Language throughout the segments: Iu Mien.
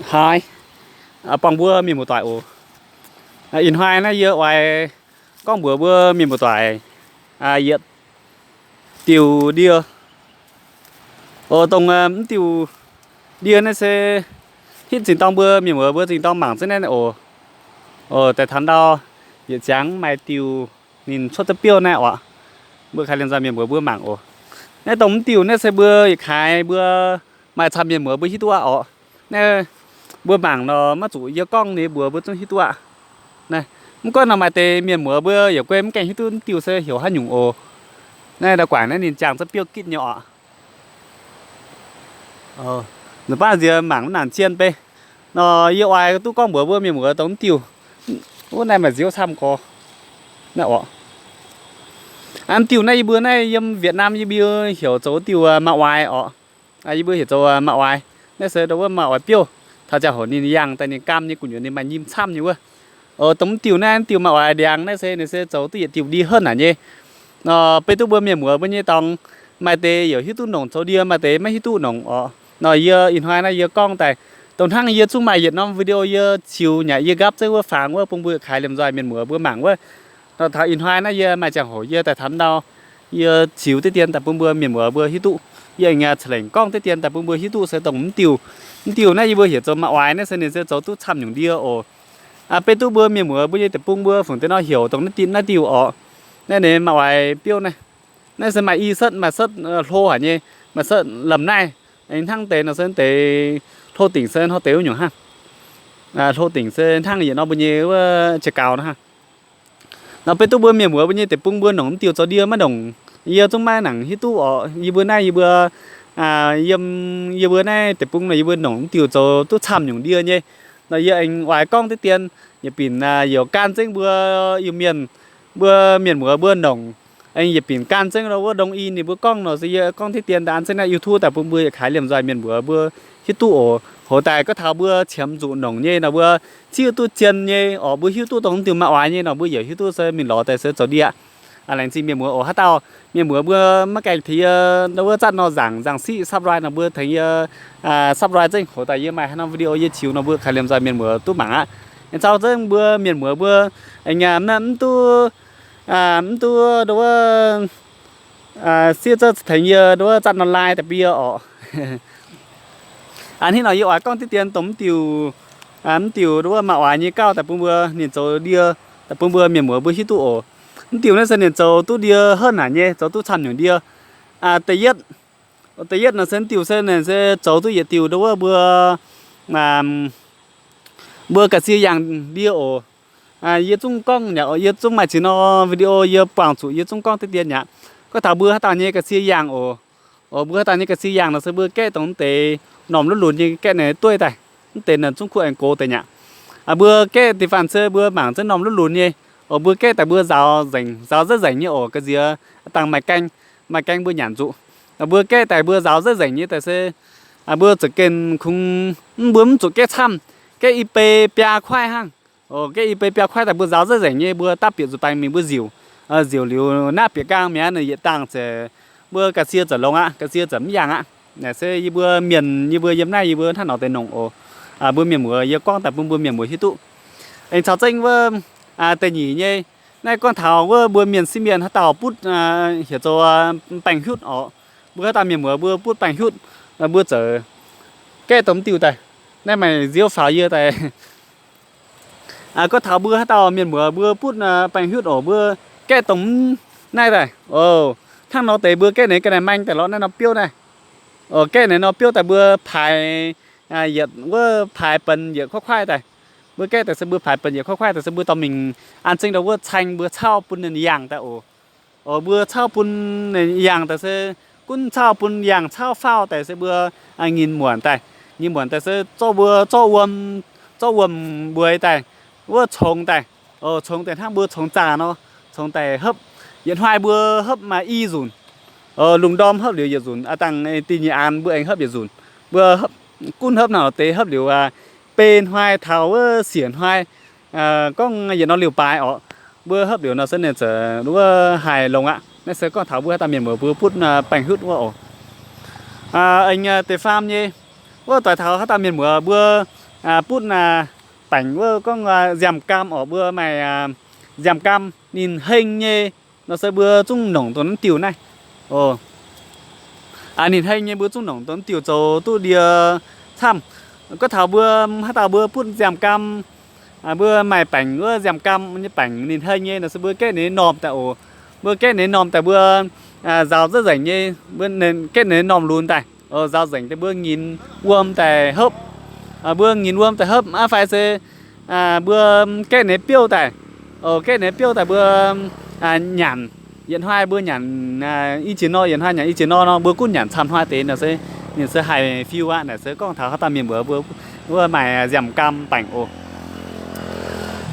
Haaix, buangh mbuo mienh muoz-doic oc. Ih hnoi naaiv yie oix gorngv mbuox mbuo mienh muoz-doic yietc diuh ndie. Oc, dongh mv diuh ndie naaiv se hitv zinh dorng mbuo mienh muoz mbuo zinh dorng mangc zengv naaiv oc. Oc, daaih taux ndau yietc ziangx maaih diuh ninh cuotv duqv biouv naaiv oc. Mbuo kaaix liemh nzoih mienh muoz mbuo mangc oc. Naaiv dongh mv diuh naaiv se mbuo yietc kaaix mbuo maaih camv mienh muoz mbuo hiuv duqv aqv oc. Naaiv mbuo mangc nor maiv zuqc yie gorngv ninh mbuox mbuo zungv hiuv duqv aqv. Naaiv mv gunv nor maaih deix mienh muoz mbuo yaac guei mv gaengh hiuv duqv mv diuh se heuc haaix nyungc oc. Naaiv ndau guangc naaiv ninh jangx za'biouv gitv nyei oc. Nzunc baav nziex mangc mv nangc zien bei. Nor yie oix duqv gorngv mbuox mbuo mienh muoz dongh mv diuh. Wuov naaiv maaih nziouv camv gorx. Naaiv oc. Mv diuh naaiv yie mbuo naaiv yiem Việt Nam yie mbuo heuc zoux diuh ma oix oc. Yie mbuo heuc zoux ma oix. Naaiv se ndau wuov ma oix biouv. Taux ziangh hoc ninh yangh daaih ninh gaam nyei gu'nyuoz ninh maaih nyim camv nyei wuov. Dongh mv diuh naaiv, mv diuh ma oix ndiangx naaiv se ninh se zoux duqv yietc diuh ndie henv naaic nyei. Nor beiv duqv mbuo mienh muoz mbuo nyei dorngx, maaih deix yaac hiuv duqv nongc zoux ndie, maaih deix maiv hiuv duqv nongc oc. Nor yie ih hnoi naaiv yie gorngv daaih, dongh hnangv yie zungv maaih yietc norm video yie ziux nyei, yie nqaapv zengv wuov fangx wuov bun mbuo kaaix liemh nzoih mienh muoz mbuo mangc wuov. Nor taux ih hnoi naaiv yie maaih ziangh hoc yie daaih taux ndau, yie ziux diqv dien daaih bun mbuo mienh muoz mbuo hiuv duqv. Yie aengx ca'lengc gorngv diqv dien daaih bun mbuo hiuv duqv se dongh mv diuh. Mv diuh naaiv yie mbuo heuc zoux ma oix naaiv se ninh se zoux duqv camv nyungc ndie oc. Beiv duqv mbuo mienh muoz mbuo nyei deic-bung mbuo fungc deix nor heuc dongh naaiv din naaiv diuh oc. Naaiv ninh ma oix biouv naaiv. Naaiv se maaih i setv, maaih setv hlo haic nyei, maaih setv lamh naaiv. Hnangv deix nor se deix hlo dingc se hnangv deix wuov nyungc hnangv. Hlo dingc se hnangv yietc norm mbuo nyei wuov jiex gaux nor hnangv. Nor beiv duqv mbuo mienh muoz mbuo nyei deic-bung mbuo nongc mv diuh zoux ndie maiv nongc, yie zungv maiv nangc hiuv duqv oc. Yie mbuo naaiv yie mbuo yiem yie mbuo naaiv deic-bung nor yie mbuo nongc mv diuh zoux duqv camv nyungc ndie nyei. Nor yie aengx oix gorngv diqv dien, yietc binc youc gan zengv mbuo Iu-Mienh, mbuo mienh muoz mbuo nongc. Aengx yietc binc gan zengv nor wuov ndongc i ninh mbuo gorngv nor se yie gorngv diqv dien daaih an zengv naaiv YouTube daaih bun mbuo yietc kaaix liemh nzoih mienh muoz mbuo hiuv duqv oc. Hoc daaih gorngv taux mbuo qiemx zuqc nongc nyei nor mbuo ziuv duqv zien nyei oc, mbuo hiuv duqv dongh diuh ma oix nyei nor mbuo yaac hiuv duqv se mingh lorz daaih se zoux ndie. Laengz zingh mienh muoz oc. Haaix dauh mienh muoz mbuo maiv gaengh tengx yie ndau wuov zatv nor nzaangc nzaangc siqv subscribe nor mbuo tengx yie subscribe zengv. Hoc daaih yie maaih haaix norm video yie ziux nor mbuo kaaix liemh nzoih mienh muoz duqv mangc aqv. Aengx cau zengv mbuo mienh muoz mbuo aengx mv duqv, mv duqv ndau wuov siev zouv tengx yie ndau wuov zatv nor like daaih bun yie oc. Hnangv nor yie oix gorngv diqv dien dongh mv diuh, mv diuh ndau wuov ma oix nyei gauh daaih bun mbuo ninh zoux ndie daaih bun mbuo mienh muoz mbuo hiuv duqv oc. Mv diuh naaiv se ninh zoux duqv ndie henv naaic nyei, zoux duqv camv nyungc ndie. Da'yietv, da'yietv nor se mv diuh se ninh se zoux duqv yietc diuh ndau wuov mbuo, mbuo ga'sie yangh ndie oc. Yie zungv gorngv yaac yie zungv maaih ziex norm video yie buangh zuqc yie zungv gorngv diqv dien yaac. Gorngv taux mbuo haaix dauh nyei ga'sie yangh oc. Oc, mbuo haaix dauh nyei ga'sie yangh nor se mbuo gaeqv dongh mv deix normh luv lunx nyei gaeqv naaic dueiv daaih, mv deix naaic zungv kuv aengx gox deix nyaqc. Mbuo gaeqv deix faanh se mbuo mangc zengv normh luv lunx nyei. Oc, mbuo gaeqv daaih mbuo nzaaux nzengc, nzaaux nzengc nyei oc, ga'sie dangh maaih gaeng, maaih gaeng mbuo nyanc zuqc. Mbuo gaeqv daaih mbuo nzaaux nzengc nyei daaih se mbuo za'gengh kungx, mbuo mv zuqc gaeqv camv, gaeqv i bei biaa kuaaiv hnangv. Oc, gaeqv i bei biaa kuaaiv daaih mbuo nzaaux nzengc nyei, mbuo dapv bieqc nzuqc baengx mingh mbuo nziuc, nziuc liuz naaiv bieqc nqaang mi'aqv, yietc dangh ziouc mbuo ga'sie ziouc longx aqv, ga'sie ziouc mv yangh aqv. Naaic se yie mbuo mienh, yie mbuo yiem naaiv yie mbuo hnangv nor deix nongc oc. Mbuo mienh muoz yie gorngv daaih bun mbuo mienh muoz hiuv duqv. Aengx caux zengv wuov da'nyeic nyei, naaiv gorngv taux wuov mbuo mienh sieqv mienh haaix dauh butv heuc zoux baengh hiutv oc. Mbuo haaix dauh mienh muoz mbuo butv baengh hiutv, mbuo zoux gaeqv dongh mv diuh daaih. Naaiv maaih nziouv faaux yie daaih. Gorngv taux mbuo haaix dauh mienh muoz mbuo butv baengh hiutv oc, mbuo gaeqv dongh mv naaiv daaih. Oc, hnangv nor deix mbuo gaeqv naaiv ga'naaiv maeng daaih lorz naaiv nor biouv naaiv. Oc, gaeqv naaiv nor biouv daaih mbuo paaix yietc wuov paaix benx yietc kuaaiv kuaaiv daaih. Mbuo gaeqv daaih se mbuo paaix benx yietc kuaaiv kuaaiv daaih se mbuo dorh mingh an zengv ndau wuov caeng mbuo cauv bun ninh yangh daaih oc. Oc, mbuo cauv bun ninh yangh daaih se gunv cauv bun yangh cauv faauv daaih se mbuo ngin muonc daaih. Ngin muonc daaih se zorqv mbuo zorqv wuom, zorqv wuom mbueix daaih, wuov congx daaih. Oc, congx daaih hnangv mbuo congx zaah nor, congx daaih hopv. Yietc hnoi mbuo hopv maaih i nzunc. Oc, lungh ndorm hopv liuz yietc nzunc, aa dangh da'nyeic aanx mbuo aengx hopv yietc nzunc. Mbuo gunv hopv nor deix hopv liuz bei hnoi taux wuov siec hnoi, gorngv yietc norm liouh baaix oc, mbuo hopv liuz nor se ninh ziouc wuov haih longx aqv. Naaiv se gorngv taux mbuo haaix dauh mienh muoz mbuo butv baengh hiutv wuov oc. Aengx deix faam nyei, wuov doix taux haaix dauh mienh muoz mbuo butv baengc wuov gorngv nziaamv-gaam oc, mbuo maaih nziaamv-gaam ninh heng nyei nor se mbuo zungv nongc dongh naaiv diuh naaiv. Ninh heng nyei mbuo zungv nongc dongh naaiv diuh zoux duqv ndie camv. Gorngv taux mbuo haaix dauh mbuo butv nziaamv-gaam, mbuo maaih baengc wuov nziaamv-gaam nyei baengc ninh heng nyei nor se mbuo gaeqv ninh normh daaih oc. Mbuo gaeqv ninh normh daaih mbuo nzaaux nzengc nzengc nyei, gaeqv ninh normh lunx daaih, nzaaux nzengc daaih mbuo nyinz wuom daaih hopv. Mbuo nyinz wuom daaih hopv aqv fai se mbuo gaeqv ninh biouv daaih, gaeqv ninh biouv daaih mbuo nyanc. Yietc hnoi mbuo nyanc i jiex nor, yietc hnoi nyanc i jiex nor nor, mbuo gunv nyanc camv hnoi deix nor se ninh se haih fiu aqv. Naaic se gorngv taux haaix dauh mienh muoz mbuo wuov maaih nziaamv-gaam baengc oc.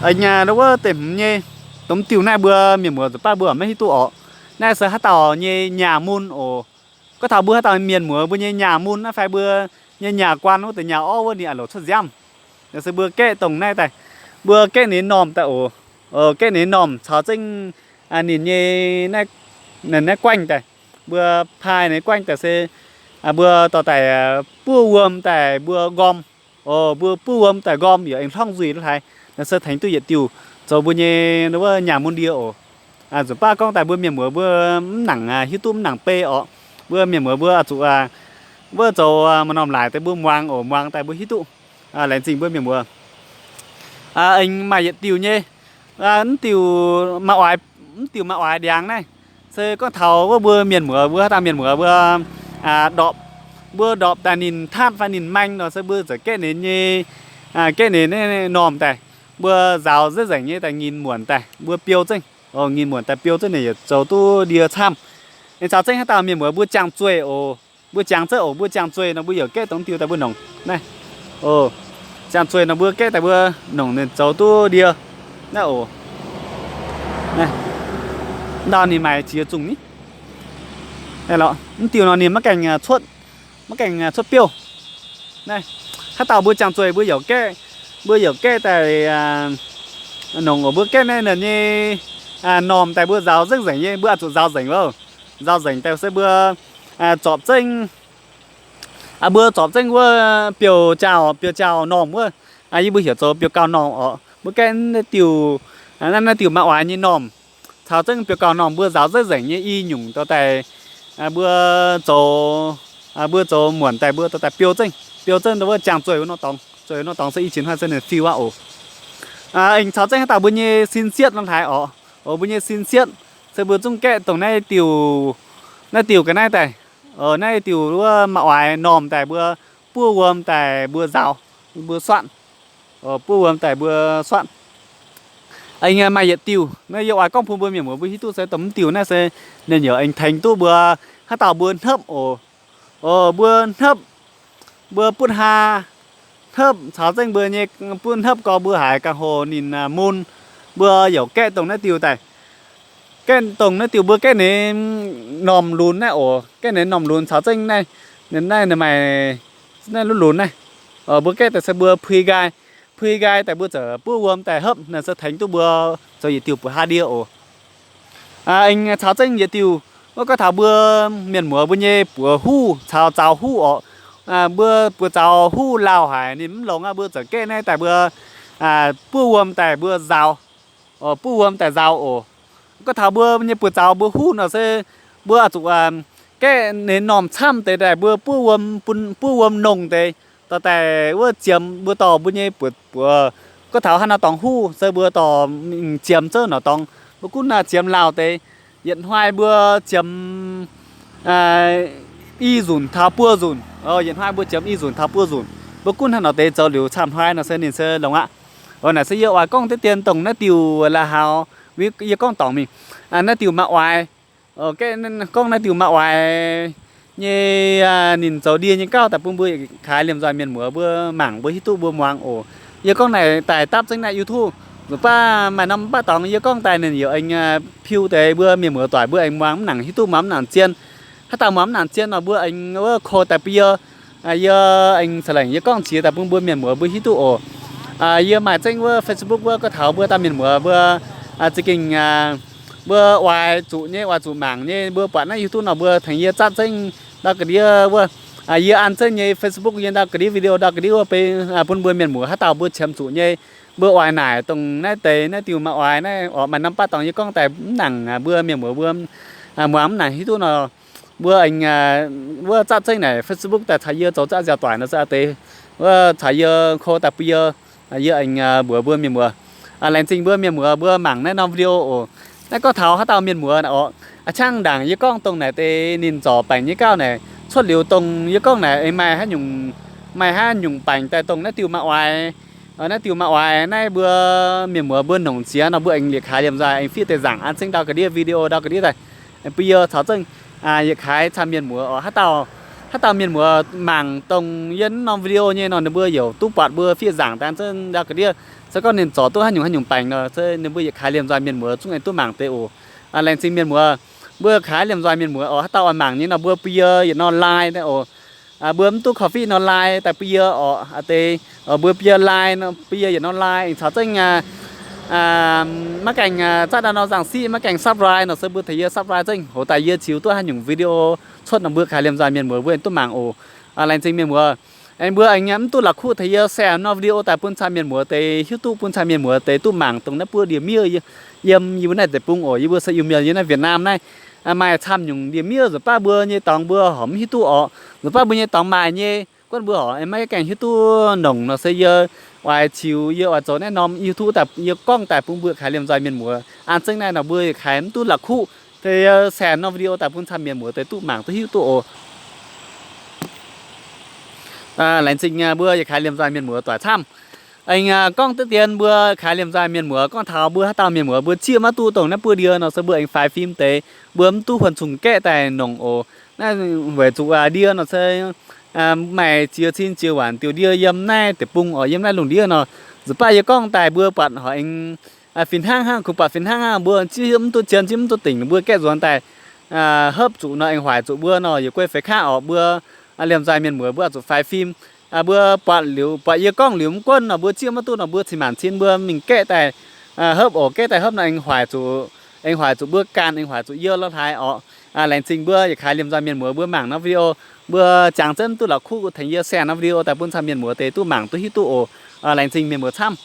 Wuov deix hmz nyei dongh diuh naaiv mbuo mienh muoz nzuqc baav mbuo maiv hiuv duqv oc. Naaiv se haaix dauh nyei nyaah mun oc. Gorngv taux mbuo haaix dauh mienh muoz mbuo nyei nyaah mun aqv fai mbuo nyei nyaah guaan wuov deix nyaah orv wuov ninh a'loc cuotv nziaamv. Naaiv se mbuo gaeqv dongh naaiv daaih, mbuo gaeqv ninh normh daaih oc. Gaeqv ninh normh caux zengv ninh nyei naaiv guaengv daaih, mbuo paaiv ninh guaengv daaih se mbuo dorh daaih buov wuom daaih mbuo nqorm. Mbuo buov wuom daaih nqorm yaac aengx hlorngv nzuih la'haaix. Naaiv se tengx duqv yietc diuh zoux mbuo nyei wuov nyaah mun ndie oc. Nzuqc baav gorngv daaih mbuo mienh muoz mbuo mv nangc hiuv duqv mv nangc bei oc. Mbuo mienh muoz mbuo zuqc wuov zoux maaih norm laaic daaih mbuo muangx oc, muangx daaih mbuo hiuv duqv. Laengz zingh mbuo mienh muoz. Aengx maaih yietc diuh nyei, mv diuh maaih oix, mv diuh maaih oix ndiangx naaiv. Se gorngv taux wuov mbuo mienh muoz mbuo haaix dauh mienh muoz mbuo ndorpc, mbuo ndorpc daaih ninh tatv fai ninh maeng nor se mbuo ziouc gaeqv ninh nyei, gaeqv ninh normh daaih, mbuo nzaaux nzengc nzengc nyei daaih nyinz muonc daaih mbuo biou zengv. Nyinz muonc daaih biou zengv ninh yaac zoux duqv ndie camv. Ninh caux zengv haaix dauh mienh muoz mbuo jangx zueih oc, mbuo jangx zueih oc, mbuo jangx zueih nor mbuo yaac gaeqv dongh diuh daaih mbuo nongc naaiv. Jangx zueih nor mbuo gaeqv daaih mbuo nongc ninh zoux duqv ndie naaiv oc. Ndau ninh maaih ziex zungh ni. Mv diuh nor ninh maiv gaengh cuotv, maiv gaengh cuotv biouv. Naaiv haaix dauh mbuo jangx zueih mbuo yaac gaeqv, mbuo yaac gaeqv daaih nongc oc. Mbuo gaeqv naaiv ninh nyei normh daaih mbuo nzaaux nzengc nzengc nyei, mbuo oix zuqc nzaaux nzengc wuov. Nzaaux nzengc daaih se mbuo zorpc zengv, mbuo zorpc zengv wuov biouv-jaauh, biouv-jaauh normh wuov. Yie mbuo heuc zoux biouv-gauh normh oc. Mbuo gaeqv naaiv diuh, naaiv diuh maaih oix nyei normh caux zengv biouv-gauh normh mbuo nzaaux nzengc nzengc nyei i nyungc dorh daaih mbuo zoux, mbuo zoux muonc daaih mbuo dorh daaih biou zengv, biou zengv wuov jangx zueih wuov nor dorngx, zueih wuov nor dorngx se i jiex hnoi se ninh fiu aqv oc. Aengx caux zengv haaix dauh mbuo nyei sin sietv nor hlaaix oc. Oc, mbuo nyei sin sietv se mbuo zungv gaeqv dongh naaiv diuh, naaiv diuh ga'naaiv daaih. Naaiv diuh wuov maaih oix normh daaih mbuo buov wuom daaih mbuo nzaaux, mbuo suatv. Buov wuom daaih mbuo suatv. Aengx maaih yietc diuh naaiv yie oix gorngv bun mbuo mienh muoz mbuo hiuv duqv se dongh mv diuh naaiv se ninh yaac aengx tengx duqv mbuo haaix dauh mbuo hnopv oc. Mbuo hnopv, mbuo butv haa hnopv caux zengv mbuo nyei butv hnopv gorx mbuo haiz ga'hoc ninh mun, mbuo yaac gaeqv dongh naaiv diuh daaih. Gaeqv dongh naaiv diuh mbuo gaeqv ninh normh lunx naaiv oc. Gaeqv ninh normh lunx caux zengv naaiv, naaiv ninh maaih naaiv lunx lunx naaiv. Mbuo gaeqv daaih se mbuo pui nqaai, pui nqaai daaih mbuo ziouc buov wuom daaih hopv, naaiv se tengx duqv mbuo zoux yietc diuh buoz haa ndie oc. Aengx caux zengv yietc diuh, wuov gorngv taux mbuo mienh muoz mbuo nyei buoz huv caux zaux huv oc. Mbuo buoz zaux huv lauh haic ninh mv longx aqv, mbuo ziouc gaeqv naaiv daaih mbuo buov wuom daaih mbuo nzaaux, buov wuom daaih nzaaux oc. Gorngv taux mbuo nyei buoz zaux mbuo huv nor se mbuo oix zuqc gaeqv ninh normh camv deix daaih mbuo buov wuom, buov wuom nongh deix, dorh daaih wuov ziemx mbuo dorh mbuo nyei buoz, buoz. Gorngv taux haaix norm dorngx huv se mbuo dorh ziemx zouv norm dorngx, mbuo gunv ziemx lauh deix. Yietc hnoi mbuo ziemx i nzunc taux buo nzunc, yietc hnoi mbuo ziemx i nzunc taux buo nzunc, mbuo gunv haaix norm deix zoux liuz camv hnoi nor se ninh se longx aqv. Naaic se yie oix gorngv deix dien dongh naaiv diuh la'haux, yie gorngv dorngc mingh, naaiv diuh maaih oix, gorngv naaiv diuh maaih oix nyei, ninh zoux ndie nyei gauh daaih bun mbuo kaaix liemh nzoih mienh muoz mbuo mangc mbuo hiuv duqv mbuo muangx oc. Yie gorngv naaic daaih dapv zengv naaiv YouTube, nzunc baav maaih norm baav dorngx yie gorngv daaih ninh yaac aengx piu deix mbuo mienh muoz doic mbuo aengx muangx mv nangc hiuv duqv muangx mv nangc zien. Haaix dauh muangx mv nangc zien nor mbuo aengx wuov ko daaih bun yie, yie aengx ca'lengc yie gorngv qiex daaih bun mbuo mienh muoz mbuo hiuv duqv oc. Yie maaih zengv wuov Facebook wuov gorngv taux mbuo dauh mienh muoz mbuo za'gengh mbuo oix zuqc nyei, oix zuqc mangc nyei, mbuo buatc naaiv YouTube nor mbuo tengx yie zatv zengv ndau ga'ndiev wuov, Yie an zengv nyei Facebook yie ndau ga'ndiev video ndau ga'ndiev wuov beiv bun mbuo mienh muoz haaix dauh mbuo qiemx zuqc nyei, mbuo oix naaic dongh naaiv deix naaiv diuh maaih oix naaiv orqc, maaih norm baav dorngx yie gorngv daaih mv nangc, mbuo mienh muoz mbuo muangx mv nangc hiuv duqv nor, mbuo aengx wuov zatv zengv naaic Facebook daaih caux yie zoux zatv nziaaux doic nor se deix, wuov caux yie ko daaih bun yie, yie aengx mbuox mbuo mienh muoz. Laengz zingh mbuo mienh muoz mbuo mangc naaiv norm video oc. Naaiv gorngv taux haaix dauh mienh muoz orqc, a'ciangv ndaangc yie gorngv dongh naaic deix ninh zorc baengc nyei gauh naaic, cuotv liuz dongh yie gorngv naaic aengx maaih haaix nyungc, maaih haaix nyungc baengc daaih dongh naaiv diuh maaih oix, naaiv diuh maaih oix naaiv mbuo mienh muoz mbuo nongc ziex nor mbuo aengx yietc kaaix liemh nzoih aengx fiev deix nzaangc an zengv ndau ga'ndiev video ndau ga'ndiev daaih bun yie caux zengv yietc kaaix camv mienh muoz oc. Haaix dauh mienh muoz mangc dongh yie norm video nyei nor ninh mbuo youc duqv buatc mbuo fiev nzaangc daaih an zengv ndau ga'ndiev. Se gorngv ninh zorc duqv haaix nyungc haaix nyungc baengc nor se ninh mbuo yietc kaaix liemh nzoih mienh muoz zungv aengx duqv mangc deix oc. Laengz zingh mienh muoz, mbuo kaaix liemh nzoih mienh muoz oc. Haaix dauh oix mangc nyei nor mbuo bun yie yietc norm line naaiv oc. Mbuo mv duqv korv-fiqv norm line daaih bun yie oc. Deix mbuo bun yie line, bun yie yietc norm line aengx caux zengv maiv gaengh zatv ndau norm nzangc siqv, maiv gaengh subscribe nor se mbuo tengx yie subscribe zengv, hoc daaih yie ziux duqv haaix nyungc video cuotv nor mbuo kaaix liemh nzoih mienh muoz mbuo aengx duqv mangc oc. Laengz zingh mienh muoz. Aengx mbuo aengx mv duqv la'kuqv tengx yie share norm video daaih bun camv mienh muoz deix hiuv duqv, bun camv mienh muoz deix duqv mangc dongh naaiv buo ndie-miev yiem yie mbuo naaiv deic-bung oc. Yie mbuo se Iu-Mienh yiem naaiv Việt Nam naaiv maaih camv nyungc ndie-miev nzunc baav mbuo nyei dorngx mbuo horpc mv hiuv duqv orqc. Nzunc baav mbuo nyei dorngx maaih nyei, guonv mbuo horpc maiv gaengh hiuv duqv nongc nor se yie oix ziux, yie oix zoux naaiv norm YouTube daaih yie gorngv daaih bun mbuo kaaix liemh nzoih mienh muoz an zengv naaiv nor mbuo kaaix mv duqv la'kuqv deix share norm video daaih bun camv mienh muoz deix duqv mangc duqv hiuv duqv oc. Laengz zingh mbuo yietc kaaix liemh nzoih mienh muoz doic camv. Aengx gorngv deix dien mbuo kaaix liemh nzoih mienh muoz gorngv taux mbuo haaix dauh mienh muoz mbuo zieqv maiv duqv dongh naaiv buo ndie nor se mbuo aengx faix fim deix, mbuo mv duqv huon zungh gaeqv daaih nongc oc. Naaiv weic zuqc ndie nor se maaih ziex cin ziex waanc diuh ndie yiem naaiv deic-bung oc, yiem naaiv lungh ndiev nor. Nzunc baav yie gorngv daaih mbuo buatc horpc aengx fih hnangv hnangv, kungx buatc fih hnangv hnangv, mbuo zieqv mv duqv zien, zieqv mv duqv dingc, mbuo gaeqv nzuonx daaih hopv zuqc nor aengx hoic zuqc mbuo nor, yietc guei feix kaqv orqc, mbuo liemh nzoih mienh muoz mbuo zuqc faix fim. Mbuo buatc liuz, buatc yie gorngv liuz mv guonv nor, mbuo zieqv maiv duqv nor, mbuo cin-maanc cin mbuo mingh gaeqv daaih hopv oc. Gaeqv daaih hopv nor aengx hoic zuqc, aengx hoic zuqc mbuo ganh, aengx hoic zuqc yie lo hlaaix orqc. Laengz zingh mbuo yietc kaaix liemh nzoih mienh muoz mbuo mangc norm video, mbuo jangx zengv duqv la'kuqv tengx yie share norm video daaih bun camv mienh muoz deix duqv mangc duqv hiuv duqv oc. Laengz zingh mienh muoz camv.